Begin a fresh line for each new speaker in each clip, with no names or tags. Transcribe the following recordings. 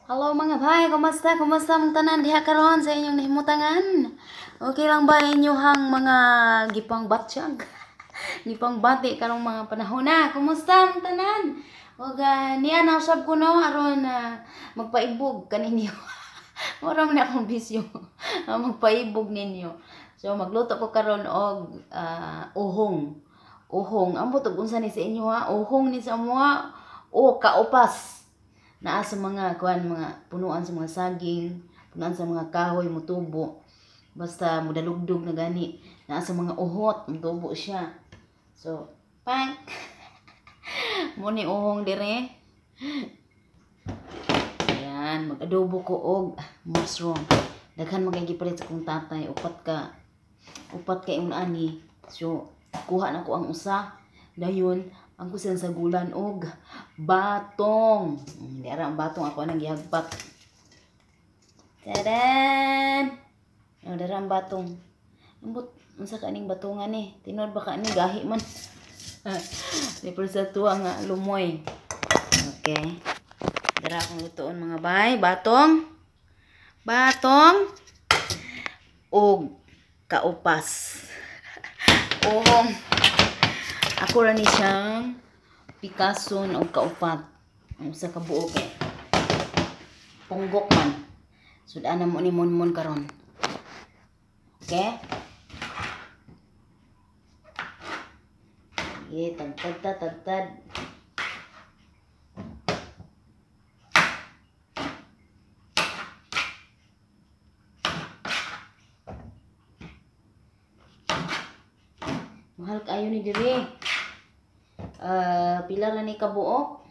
Hello mga bay, kumusta? Kumusta mong tanan diha karon sa inyong nahimutangan? Okay lang ba inyuhang mga gipang batsyag? Gipang bati karong mga panahon na. Kumusta mong tanan? Og niya na usab ko no aron magpaibog kaninyo. Mura man akong bisyo magpaibog ninyo. So magluto ko karon og uhong. Uhong, ambot og unsa ni sa inyo ha? Uhong ni sa amoa o kaupas. Naa sa mga kuan, mga punuan sa mga saging, punuan sa mga kahoy mutubo. Basta mudalugdog na gani. Naa sa mga uhot mutubo siya. So, pang. Mo ni uhong dire. Ayan, mag-adobo ko og mushroom. Daghan man kay gipalit sa kong tatay, upat ka ingon ani. So, kuha na ko ang usa. Dayon ang kusan sa gulan og batong. Di ara ang batong ako anang gihagpat. Tadan! Oh, dara ang batong. Ambot unsa ka aning batongan ni? Tinuod ba ka ani gahi man? Di pero sa tuwa nga lumoy. Okay. Dara akong lutoon mga bay, batong. Batong og kaupas. Uhong. Ako ra ni siyang pikason og kaupat. Ang usa ka buok eh. Punggok man. Sudan na mo ni Monmon karon. Okay? Sige, tagtad ta, tagtad. Mahal kayo ni dire. Pila na ni kabuok?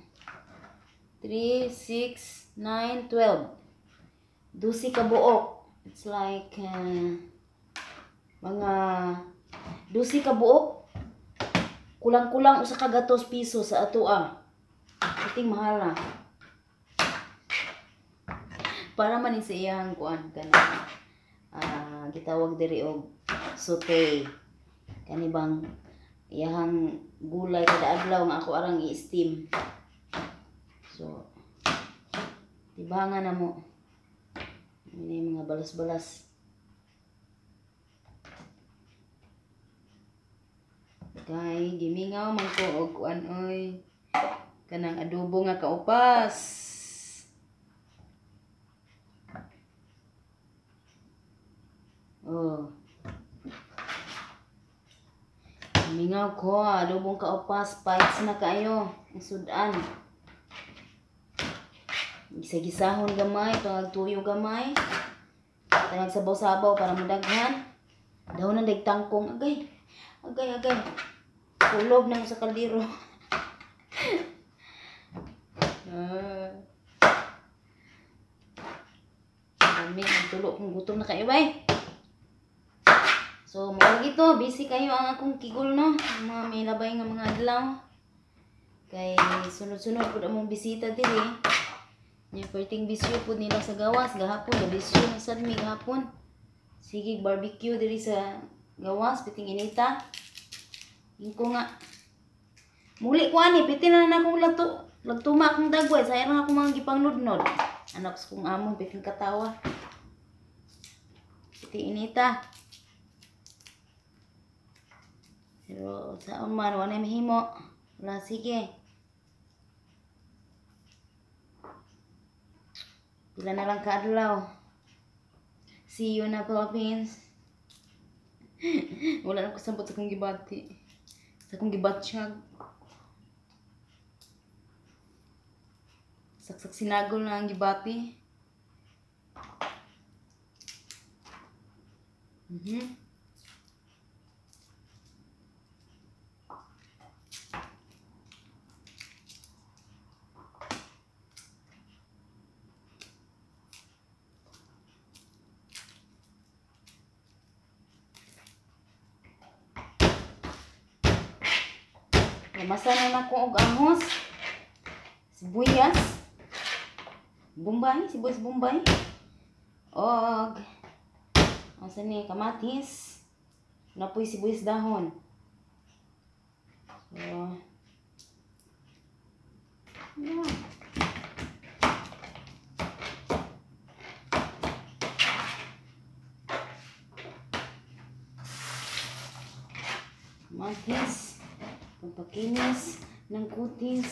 3, 6, 9, 12. 12 kabuok. It's like mga 12 kabuok. Kulang-kulang usa ka gatos piso sa atoa. Iting mahal na. Para man ni sa iyang kuan kana. Gitawag diri og saute. Kani bang iyahang gulay kada adlaw nga ako arang i-steam. So tibangan na mo. Ini mga balas-balas. Kay gimingaw man ko og kuan oy. Kanang adobo nga kaupas. Oh. Mingaw ko, adobong kaupas, spice na kayo, ang sudan. Gisa-gisahon gamay, pangagtuyo gamay. Tangag sabaw-sabaw para mudaghan. Dahon ng dagtangkong, agay, agay, agay. Kulob na mo sa kaldero. Dami, nagtulo kong gutom na kayo, bay. So, mao gito, busy kayo ang akong kigol, no? Mga may labay nga mga adlaw. Kay sunod-sunod pud among bisita diri. Nya perting bisyo pud nila sa gawas gahapon, bisyo na sad mi gahapon. Sige barbecue diri sa gawas piting inita. Ingko nga. Muli ko ani pitin na na akong lato, lagtuma akong dagway, sayang akong mga gipangnudnod. Anak sa kong among piting katawa. Piting inita. Pero saan man, wala mahimo. Wala, sige. Pila na lang kaadlaw. See you na Philippines. Wala na ko kasabot sa akong gibati. Sa akong gibatsyag. Saksak sinagol na ang gibati. Masa na nako og ahos, sibuyas, bombay, sibuyas bombay, og asa ni kamatis, napoy sibuyas dahon. So, yeah. Kamatis. Pampakinis ng kutis.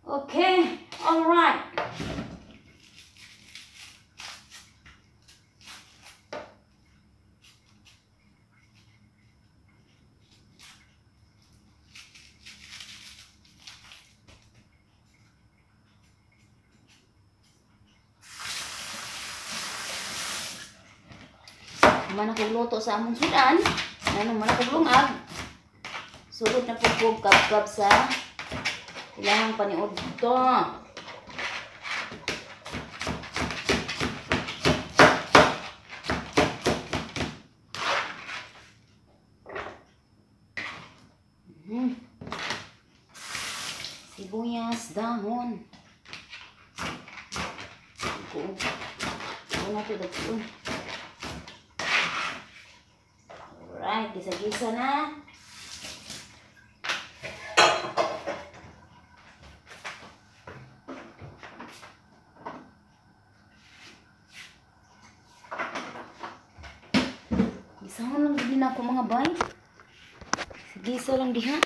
Okay, all right. Man akong luto sa among sudan, ano man akong lungag. Sulod na pugpug kap-kap sa ilahang paniud to. Sibuyas, dahon. Kuo. Kuo. Alright, gisa-gisa na. Gisahon lang din ako mga bay. Gisa lang diha.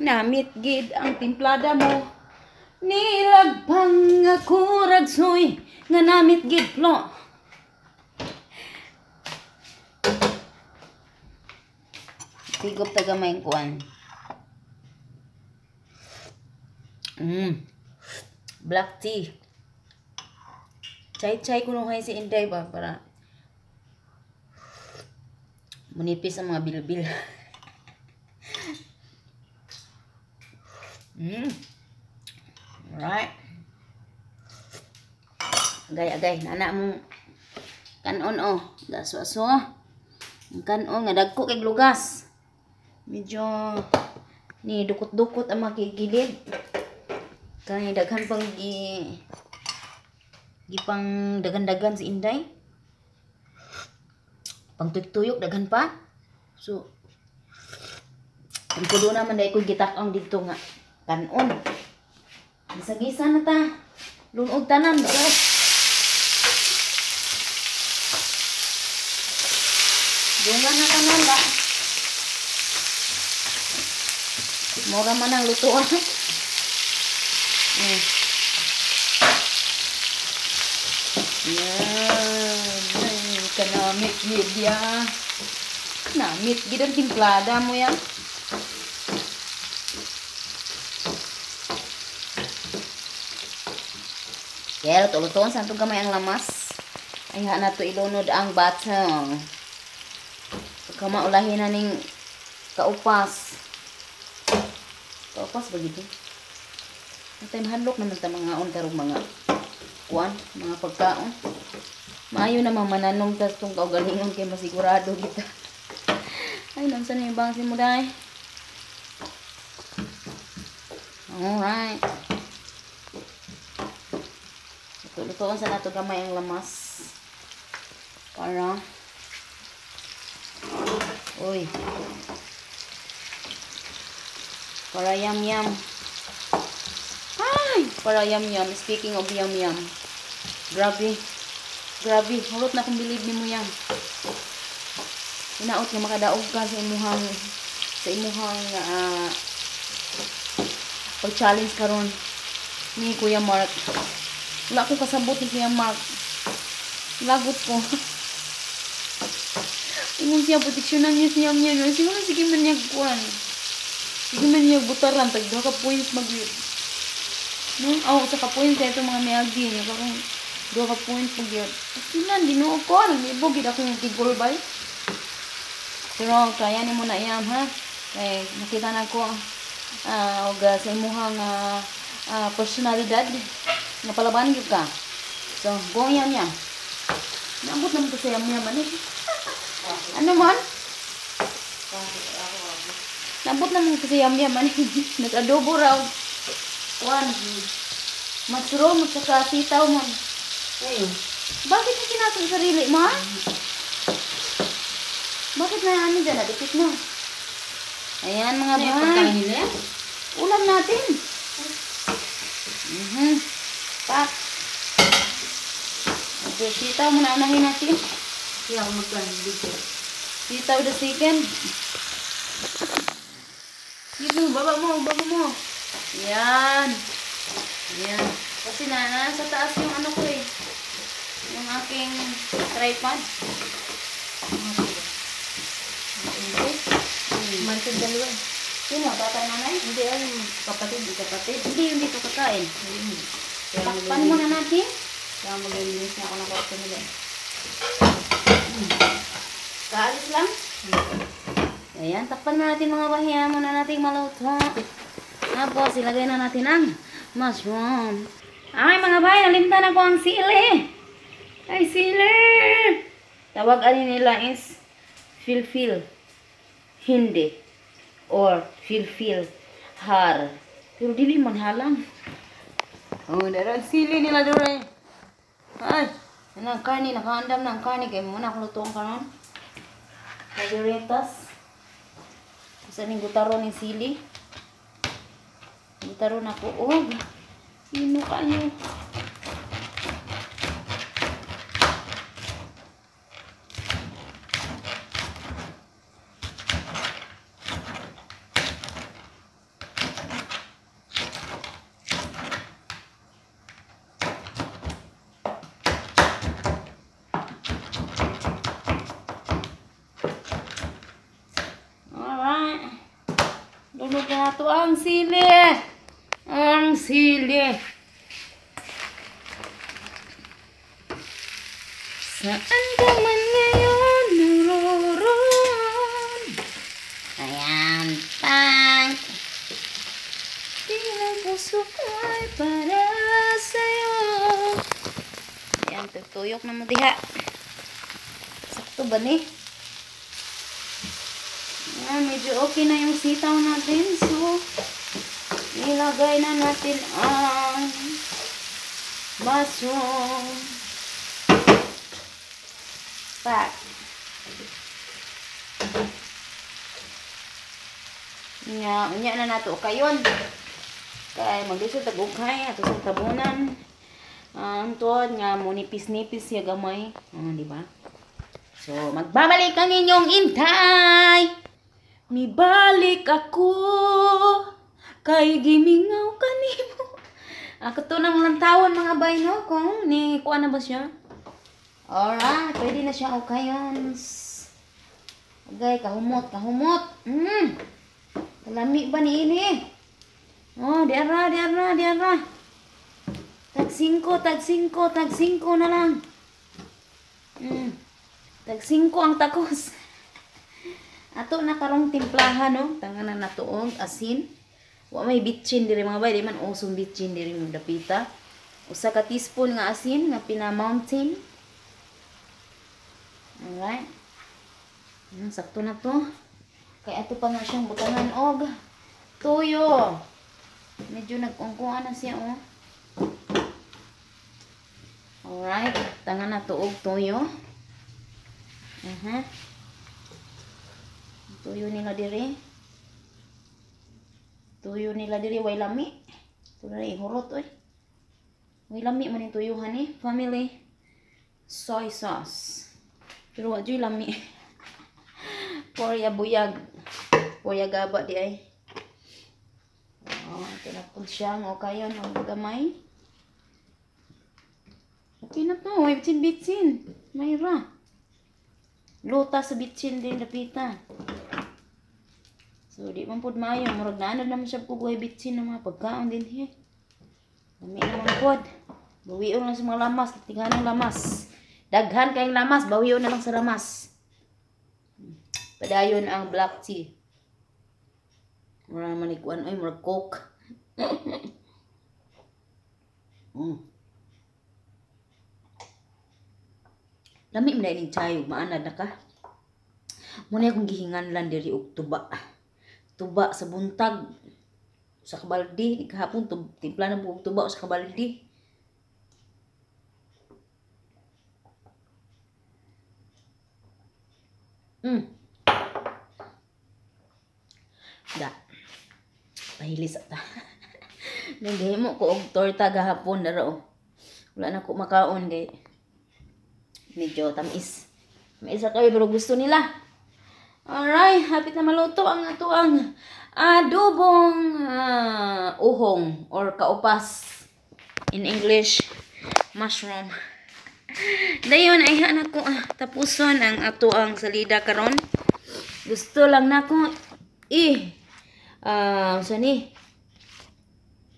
Namit gid ang timplada mo. Nilagpang ako ragsoy nga namit gid plo. Tigop taga may kuan. Black tea. Chay-chay kuno si Inday ba para munipis ang mga bilbil. Alright. Agay-agay, nana mong kanon oh. Gaso-aso. Ang kanon nga dagko kay lugas. Medyo ni dukot-dukot ang makigilid. Kay daghan pang gipang dagan-dagan si Inday. Pang tuyok daghan pa. So ang kudo naman dai ko gitak-ang didto nga kanon. Gisa-gisa na ta. Lunog tanan. Dungan na tanan ba. Mura man ang lutuan. Yan. Ay, kanamit gid ya. Namit gid ang timplada mo ya. Kaya lutuan sa itong gamay ang lamas. Ay na to ilunod ang batang. Pagkamaulahin na ning kaupas. Kaupas ba gito? Ang hadlok naman ta mga on karong mga kuan, mga pagkaon. Maayo na mananong tas tong kaugalingon kay masigurado kita. Ay, nansa na yung bangsin mo day. Alright. Lutuan sa nato gamay ang lamas. Para uy. Para yum yum. Ay, para yum yum. Speaking of yum yum. Grabe. Grabe, hurot na kong bilib nimo yan. Hinaot nga makadaog ka sa imuhang pag-challenge karon ni Kuya Mark. Wala akong kasabot ni Kuya Mark. Lagot ko. Ingon siya, proteksyonan niya siya niya. Siguro sige man niya kuan. Sige man niya butaran tag duha ka points magyud. No, aw sa ka points ito mga miagi niya karong duha ka points magyud. Sinan Ginoo ko, naglibog gid ako ng tigol bay. Pero kaya nimo na iyam ha. Kay nakita na ko og sa imuhang personalidad nga palaban gyud ka. So, go yan niya. Naabot naman to sa yam man eh. Ano man? Naabot naman to sa yam man eh. Nag-adobo raw. Kuan. Mushroom at saka sitaw mo.
Ayun.
Bakit mo kinaso sa sarili mo, ha? Bakit na ano dyan? Nadikit mo. Ayan, mga
Ano yung
bay.
pagkain nila yan?
Ulam natin. Pak. Okay, sitaw muna unahin natin.
Kaya ako magkain dito.
Sitaw the second. Dito, baba mo, baba mo. Yan. Yan. Kasi na, nasa taas yung ano ko eh. Yung aking tripod. Okay.
Mantid dalawa.
Sino? Tatay, nanay?
Hindi, ay, kapatid.
Kapatid? Hindi, yung dito kakain.
Hindi. Kaya
Takpan muna natin.
Kaya maglilinis na ako ng kwarto nila.
Kaalis lang. Ayan, takpan na natin, mga bahiya. Muna natin maluto. Tapos, ilagay na natin ang mushroom. Ay, mga bay, nalimtan na ko ang sili. Ay, sili! Tawag ani nila is filfil. Hindi. Or filfil har. Pero dili man halang. Oh, dara sili nila dore. Ay, ano ang karni, nakaandam na ang karni. Kaya muna akong lutuan karon. Margaritas. Sa ning gutaron ni sili. Gutaron ako og ino kayo. Alright. Lunod na nato ang sili. Ang sili. Saan ka man ngayon naroon? Ayan, pang. Tila puso ko'y para sa'yo. Ayan, tuyok na mo diha. Sakto ba ni? Ayan, medyo okay na yung sitaw natin. So, ilagay na natin ang mushroom. Pak. Nya, unya na nato kayon. Kay maglisod tag ukay ato sa tabunan. Ang tuod nga mo nipis-nipis siya gamay. Di ba? So, magbabalik ang inyong intay. Mibalik ako kay gimingaw kanimo. Ako to nang lantawan, mga bay, no, kung ni kuan na ba siya. Alright, pwede na siya okay yun. Okay, kahumot, kahumot. Kalami ba ni ini? Oh, di ara, di ara, di ara. Tag 5, tag 5, tag 5 na lang. Tag 5 ang takos. Ato na karong timplahan, no? Tanganan na tuog, asin. Wa may bitchin diri, mga bay, di man usong bitchin diri mo dapita. Usa ka teaspoon nga asin nga pina-mountain. Alright. Sakto na to. Kay ato pa nga siyang butangan og tuyo. Medyo nag-ungkuan na siya, oh. Alright, tangan na to og tuyo. Tuyo nila diri. Tuyo nila diri way lami. Tuyo na ihurot oy. Way lami man yung tuyuhan ni family soy sauce. Pero wa juy lami. Porya buyag. Porya gaba di ay. Oh, tinapon siya ng okayon og gamay. Okay na to, may bitsin-bitsin. Mayra. Luta sa bitsin din dapita. So, di man pud maayo. Murag naanad naman siya kung bitsin ng mga pagkaon din he. Lami naman pod. Bawion lang sa mga lamas. Tingnan ng lamas. Daghan kayong lamas. Bawion na lang sa lamas. Padayon ang black tea. Murag naman ikuan. Ay, murag coke. Lami man ining chay ug maanad na ka. Muna akong gihinganlan diri og tuba. Tuba sa buntag. Sa kabaldi kahapon timpla na buog tuba sa kabaldi. Da. Pahilis ta. Naghimo ko og torta gahapon dara oh. Wala na ko makaon kay medyo tamis. Tamis ra kayo pero gusto nila. Alright, hapit na maluto ang atoang adobong uhong or kaupas, in English mushroom. Dayon ay nako tapuson ang atoang salida karon. Gusto lang nako unsa ni?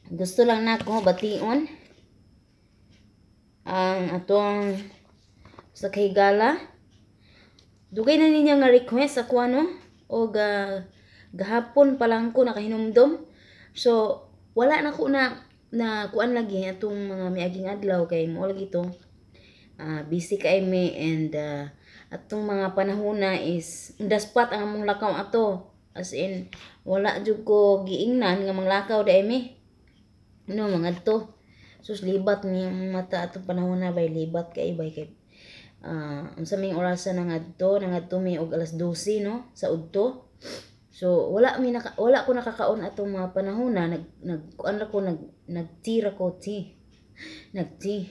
Gusto lang nako bation ang atong sa kahigala. Dugay na niya nga request ako ano og gahapon pa lang ko nakahinumdom. So wala na ko na kuan lagi atong mga miaging adlaw kay mo lagi to. Busy kay mi and atong mga panahona is on the spot ang among lakaw ato. As in wala jud ko giingnan nga manglakaw dai mi. No mga to. Sus libat ni mata atong panahona bay libat kay bay kay unsa may orasan na ngadto mi og alas 12 no sa udto. So wala mi wala ko nakakaon atong mga panahona, nag kuan ra ko, nag-tea ra ko, tea. Nag-tea.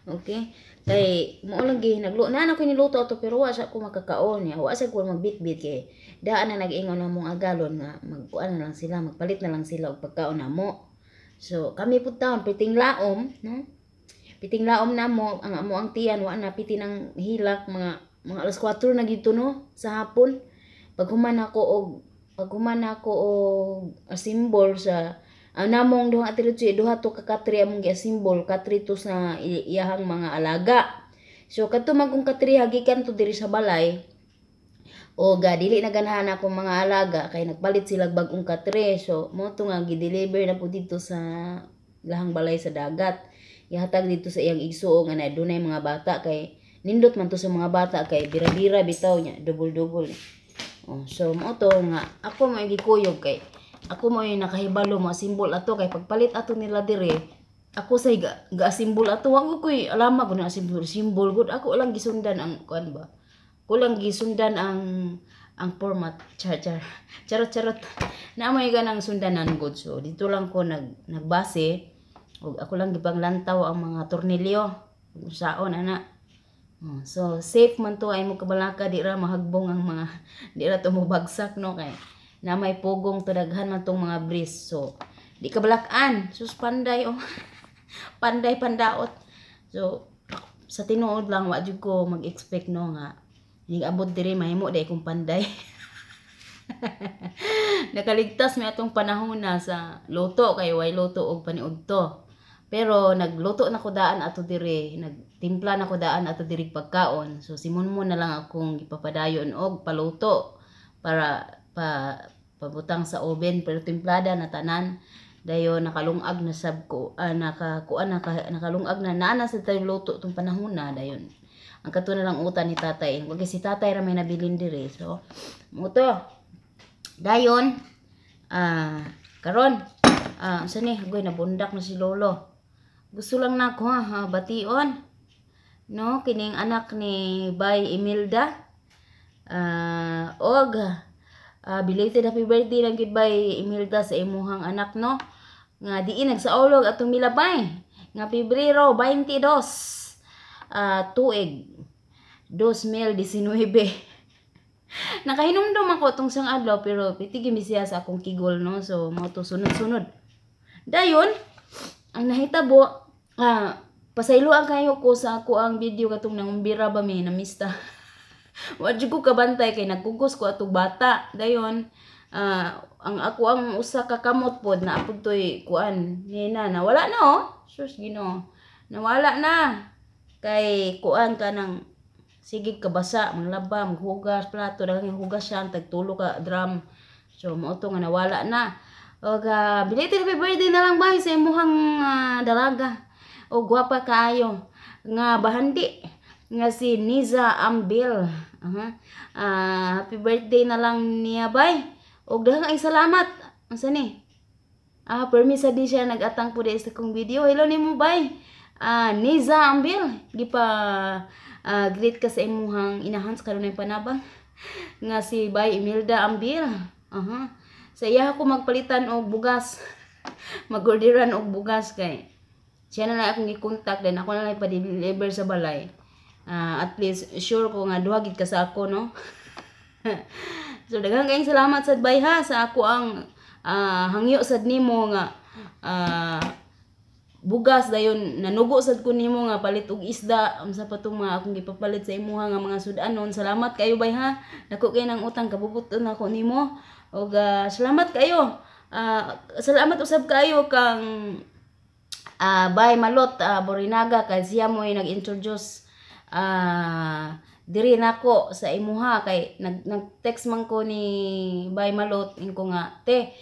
Okay? Kay mao lang gi nagluto na ko niluto ato pero wa sa ko makakaon ya. Wa sa ko magbitbit kay daan na nag-ingon namong agalon nga magkuan na lang sila, magpalit na lang sila og pagkaon namo. So kami pud taon piting laom no. Piting laom namo ang amo ang tiyan wa na piti ng hilak mga alas 4 na gito no sa hapon. Paghuman ako og symbol sa namong duha atiritsi duha to ka katri among gi-symbol katri to sa iyahang mga alaga. So kadto man kung katri hagikan to diri sa balay o ga dili na ganahan akong mga alaga kay nagpalit sila bag-ong katre. So mo to nga gi-deliver na pud dito sa lahang balay sa dagat. Ihatag dito sa iyang igsuo nga na dunay mga bata kay nindot man to sa mga bata kay bira-bira bitaw nya dubol-dubol. Oh, so mo to nga ako mo gikuyog kay ako mo yung nakahibalo mo simbol ato kay pagpalit ato nila dire ako say ga simbol ato wa ko koy alama ko na simbol simbol gud ako lang gisundan ang kuan ba ko lang gisundan ang format char char charot charot na may ganang sundanan gud. So dito lang ko nagbase og ako lang gipanglantaw ang mga tornilyo ug saon ana. So safe man to ay mo kabalaka di ra mahagbong ang mga di ra to mobagsak no kay na may pugong to daghan man tong mga breeze. So di ka balakan sus panday oh. Panday pandaot. So sa tinuod lang wa jud ko mag-expect no nga ning-abot diri mahimo day kung panday. Nakaligtas mi atong panahon na sa luto kay way luto og paniudto. Pero nagluto na ko daan ato diri, nagtimpla na ko daan ato diri pagkaon. So si Munmun na lang akong gipapadayon og paluto para pabutang sa oven pero timplada na tanan. Dayon nakalungag na sab ko, nakalungag na naa na sa tayo luto tong panahon na dayon. Ang kato na lang utan ni tatay. Wag si tatay ra may nabilin diri. So mo to. Dayon karon unsa ni goy nabundak na si lolo. Gusto lang nako ha bation no kining anak ni Bay Imelda og belated happy birthday lang gid Bay Imelda sa imuhang anak no nga diin nagsaulog atong milabay nga Pebrero 22 tuig 2019. Nakahinumdum ako tong sang adlaw pero piti gyud siya sa akong kigol no. So mao to sunod-sunod. Dayon ang nahitabo pasayloan kayo ko sa ako ang video katong nangumbira ba mi namista. Wa jud ko kabantay kay nagkugos ko atong bata. Dayon ang ako ang usa ka kamot pod na apod toy kuan nina nawala na oh. Sus Ginoo. Nawala na kay kuan ka nang sige kabasa manglaba maghugas plato daghang hugas siya tagtulo ka drum. So mao to nga nawala na. Og belated happy birthday na lang bay sa imuhang dalaga. O gwapa kaayo nga bahandi nga si Niza Ambil. Happy birthday na lang niya bay. Og daghang ay salamat. Unsa ni? Permi sa di siya nag-atang po di sa kong video. Hello nimo, bay. Niza Ambil, gipa greet ka sa imuhang inahan sa kanunay panabang nga si Bay Imelda Ambil. Aha. Sa iya ako magpalitan og bugas. Mag-orderan og bugas kay siya na lang akong i-contact, then ako na lang ipa-deliver sa balay. At least sure ko nga duha gid ka sa ako, no. So daghang kayong salamat sad, bay, ha, sa ako ang hangyo sad nimo nga bugas, dayon nanugo sad ko nimo nga palit og isda, unsa pa tong mga akong gipapalit sa imuha nga mga sudanon. Salamat kayo, bay, ha. Dako kay nang utang kabubuton ako nimo og salamat kayo. Salamat usab kayo kang Bay Malot Borinaga kay siya mo'y nag-introduce diri nako sa imuha kay nag-text man ko ni Bay Malot, inko nga, "Te,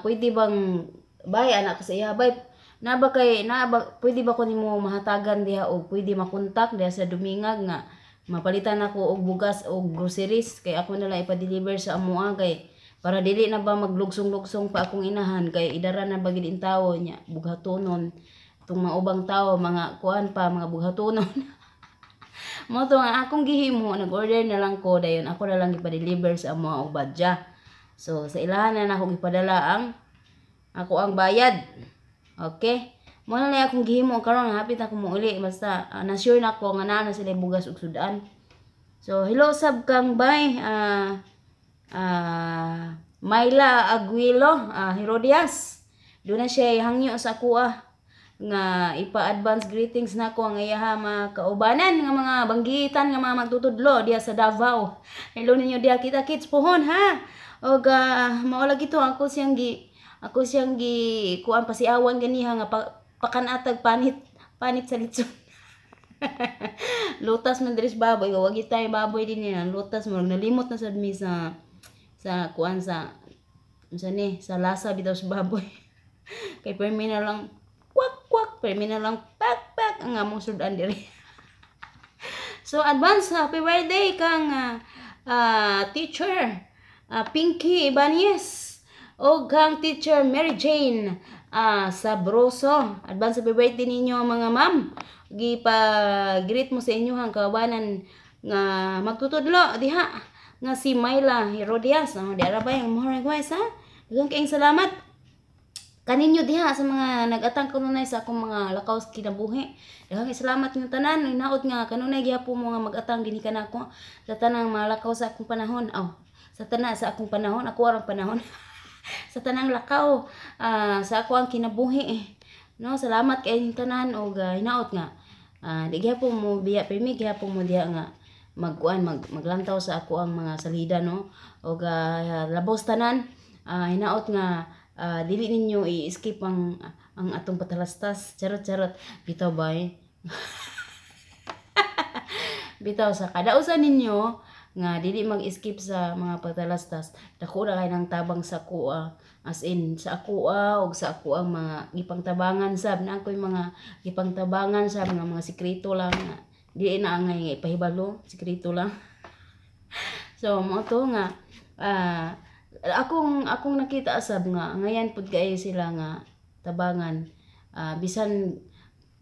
pwede bang, bay," anak ko sa iya, "Bay, na ba kay na ba, pwede ba ko nimo mahatagan diha o pwede makontak diha sa Dumingag nga mapalitan ako og bugas o groceries kay ako na lang ipa-deliver sa amoa kay para dili na ba maglugsong-lugsong pa akong inahan kay idara na ba gid in tawo niya bughatonon tong mga ubang tao, mga kuan pa, mga bughatonon." Mo to nga akong gihimo, nag-order na lang ko, dayon ako na lang ipa-deliver sa amoa og badya. So sa ilahan na nako gipadala ang ako ang bayad. Okay, mo na lang akong gihimo karon, hapit ako mouli, basta na sure na ko nga naa na sila bugas ug sudan. So hello sab kang bay Myla Aguilo Herodias. Doon na siya hangyo sa akuha nga ipa-advance greetings nako ang iyaha mga kaubanan nga mga banggitan nga mga magtutudlo diha sa Davao. Hello ninyo diha, kita kits pohon ha. Og mao lagi to ako siyang gi kuan pasiawan ganiha nga pakanatag panit panit sa litson. Lutas man diri sa baboy, wag tayo baboy din niya. Lutas mo nalimot na sad mi sa kuan, sa unsa ni, sa lasa bitaw sa baboy. Kay permi na lang kwak kwak, permi na lang pak pak ang among sudan diri. So advance happy birthday kang teacher Pinky Ibanez o kang teacher Mary Jane Sabroso. Advance happy birthday ninyo, mga ma'am. Gipa greet mo sa inyo ang kawanan nga magtutudlo diha nga si Myla Herodias. Oh, di ara ba yung more request ha? Daghang kaayong salamat kaninyo diha sa mga nag-atang kanunay sa akong mga lakaw sa kinabuhi. Daghang salamat ng tanan, hinaot nga kanunay gihapon mo nga mag-atang gini kanako sa tanang mga lakaw sa akong panahon. Oh, sa tanan sa akong panahon, ako arang panahon. Sa tanang lakaw sa ako ang kinabuhi. No, salamat kay tanan og hinaot nga di gihapon mo biya pirmi gihapon mo diha nga magkuan maglantaw sa ako ang mga salida, no, og labos tanan, hinaot nga dili ninyo i-skip ang atong patalastas. Charot charot, bitaw bay, bitaw sa kadausan ninyo nga dili mag-skip sa mga patalastas, dako ra kay nang tabang sa kuha, as in sa akoa ug sa ako ang mga gipangtabangan sab na ako'y mga gipangtabangan sab nga mga sekreto lang nga dili na angay nga ipahibalo, sekreto lang. So mo to nga akong nakita sab nga ngayan pud kaayo sila nga tabangan, bisan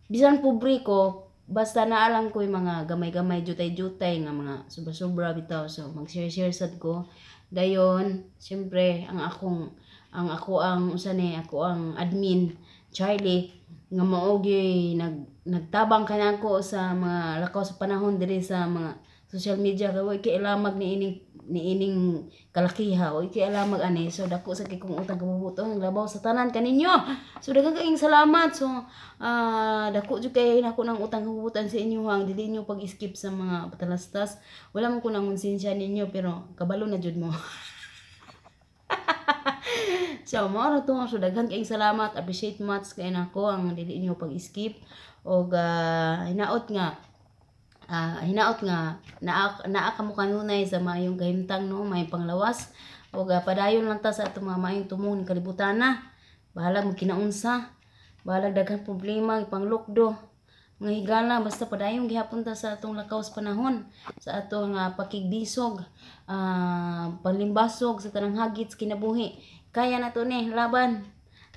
bisan pobre ko, basta naa lang ko'y mga gamay-gamay, jutay-jutay nga mga sobra-sobra bitaw, so mag-share-share sad ko. Dayon siyempre ang ako ang usa ni ako ang admin Charlie nga mao gyud nagtabang kanako sa mga lakaw sa panahon diri sa mga social media kay wa kay alamag niining kalakiha, wa kay alamag ani. So dako sa kay kong utang kabubuton labaw sa tanan kaninyo. So daghang kaayong salamat. So dako jud kay nako ng utang kabubutan sa inyo ang dili niyo pag-skip sa mga patalastas. Wala man ko nang konsensya ninyo pero kabalo na jud mo. So mao ra to. So daghan kaayong salamat, appreciate much kay nako ang dili niyo pag-skip og hinaot nga naa naa kamo kanunay sa maayong kahimtang, no, may panglawas ug padayon lang ta sa atong mga maayong tumong ning kalibutan na. Bahalag mo kinaunsa, bahalag daghang problema, ipanglukdo, mga higala, basta padayon gihapon ta sa atong lakaw sa panahon, sa atong pakigbisog, panlimbasog sa tanang hagit sa kinabuhi. Kaya na to ni laban.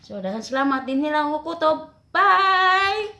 So, daghang salamat din nilang kukutob. Bye!